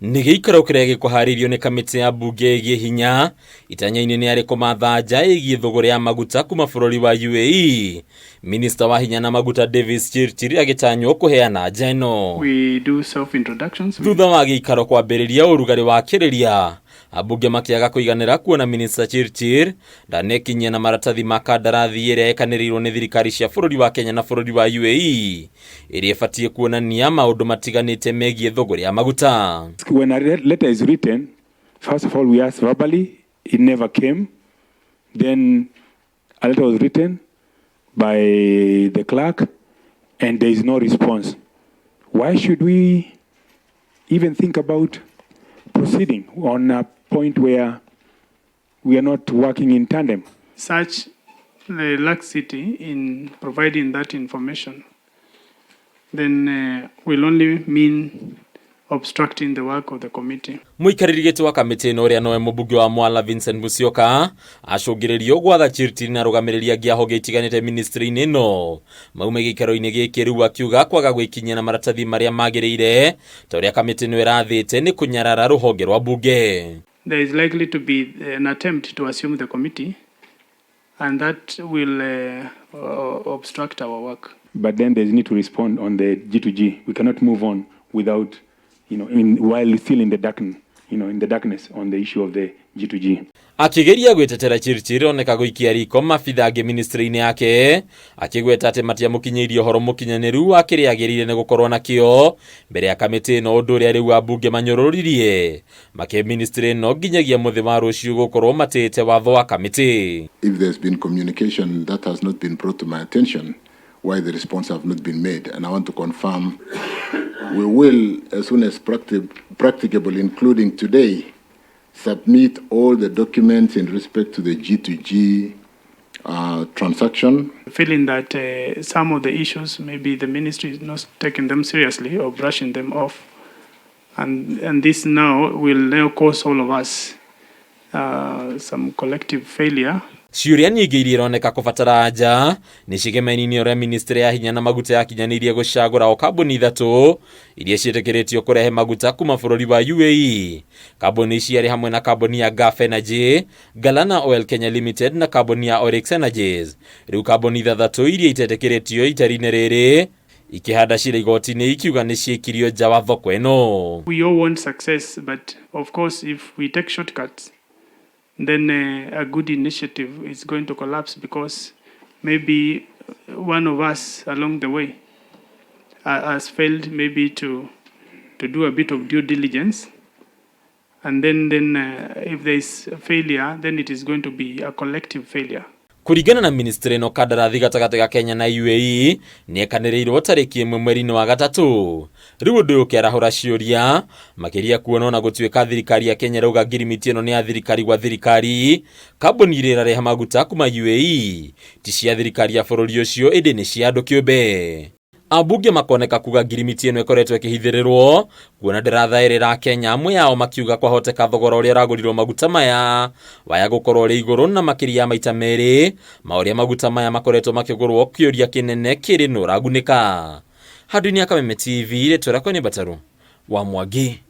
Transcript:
Nĩ gĩikaro kĩrĩa gĩkũharĩirio nĩ kamĩtĩ ya mbunge ĩgiĩ hinya itanya-inĩ nĩ arĩ kũmatha nja ĩgiĩ thũgũrĩ ya maguta kuma bũrũri wa UAE. Minista wa hinya na maguta Davis Chirchir agĩtanywo kũheana nja ĩno. We do self introductions. Thutha wa gĩikaro kwambĩrĩria ũrugarĩ wa kĩrĩria, ambunge makĩaga kũiganĩra kuona Minista Chirchir ndanekinyia na maratathi ma kandarathi ĩrĩa ĩkanĩrĩirwo nĩ thirikari cia bũrũri wa Kenya na bũrũri wa UAE ĩrĩa ĩbatiĩ kuonania maũndũ matiganĩte megiĩ thũgũrĩ ya maguta. When a letter is written, first of all, we asked verbally, it never came. Then a letter was written by the clerk, and there is no response. Why should we even think about proceeding on a point where we are not working in tandem? Such the laxity in providing that information then will only mean obstructing the work of the committee. Mũikarĩri gĩtĩ wa kamĩtĩ ĩno ũrĩa nowe mũmbunge wa Mwala Vincent Musyoka acũngĩrĩrio gwatha Chirchir na arũgamĩrĩri angĩ a honge itiganĩte ministry-inĩ ĩno maume gĩikaro-inĩ gĩkĩ rĩu akiuga kwaga gwĩkinyia na maratathi marĩa magĩrĩire ta ũrĩa kamĩtĩ ĩno ĩrathĩte nĩ kũnyarara rũhonge rwa mbunge. There is likely to be an attempt to assume the committee, and that will obstruct our work. But then there's need to respond on the G2G. We cannot move on without, while still in the dark, in the darkness on the issue of the G2G. Akĩgeria gwĩtetera Chirchir oneka gũikia riko mabitha angĩ ministry-inĩ yake akĩgweta atĩ matiamũkinyĩirie ũhoro mũkinyanĩru wa kĩrĩa agĩrĩire nĩ gũkorwo nakĩo mbere ya kamĩtĩ ĩno, ũndũ ũrĩa rĩu ambunge manyũrũririe makĩ ministry ĩno nginyagia mũthĩ wa rũciũ gũkorwo matĩĩte watho wa kamĩtĩ. If there's been communication that has not been brought to my attention, why the response have not been made. And I want to confirm we will, as soon as practicable, including today, submit all the documents in respect to the G2G transaction. Feeling that some of the issues, maybe the ministry is not taking them seriously or brushing them off. And this now will now cause all of us some collective failure. Ciũria nyingĩ iria ironeka kũbatara anja nĩ cigemeni-inĩ ũrĩa ministry ya hinya na maguta yakinyanĩirie gũcagũra o kambuni ithatũ iria ciĩtĩkĩrĩtio kũrehe maguta kuma bũrũri wa UAE. Kambuni ici arĩ hamwe na kambuni ya Gulf Energy, Galana Oil Kenya Limited na kambuni ya Oryx Energies. Rĩu kambuni ithathatũ iria itetĩkĩrĩtio itari-inĩ rĩrĩ ikĩhanda cira igoti-inĩ ikiuga nĩ ciĩkirio nja wa thoko ĩno. We all want success, but of course, if we take shortcuts, then a good initiative is going to collapse because maybe one of us along the way has failed maybe to do a bit of due diligence. And then if there is a failure, then it is going to be a collective failure. Kũringana na ministry ĩno, kandarathi gatagatĩ ga Kenya na UAE nĩ ĩkanĩrĩirwo tarĩki 1 mweri-inĩ wa gatatũ. Rĩu ũndũ ũyũ ũkĩarahũra ciũria makĩria kuona ona gũtuĩka thirikari ya Kenya ĩrauga ngirimiti ĩno nĩ ya thirikari gwa thirikari, kambuni iria irarehe maguta kuma UAE ti cia thirikari ya bũrũri ũcio ĩndĩ nĩ cia andũ kĩũmbe. Ambunge makoneka kuga ngirimiti ĩno ĩkoretwo ĩkĩhithĩrĩrwo kuona ndĩrathaĩrĩra Kenya, amwe ao makiuga kwahoteka thogora ũrĩa ũragũrirwo maguta maya waya gũkorwo ũrĩ igũrũ na makĩria ya maita merĩ ma ũrĩa maguta maya makoretwo makĩgũrwo. Kĩũria kĩnene kĩrĩ nũ ũragunĩka. Handũ-inĩ ya Kameme TV, rĩtwa rĩakwa nĩ Mbataru wa Mwangi.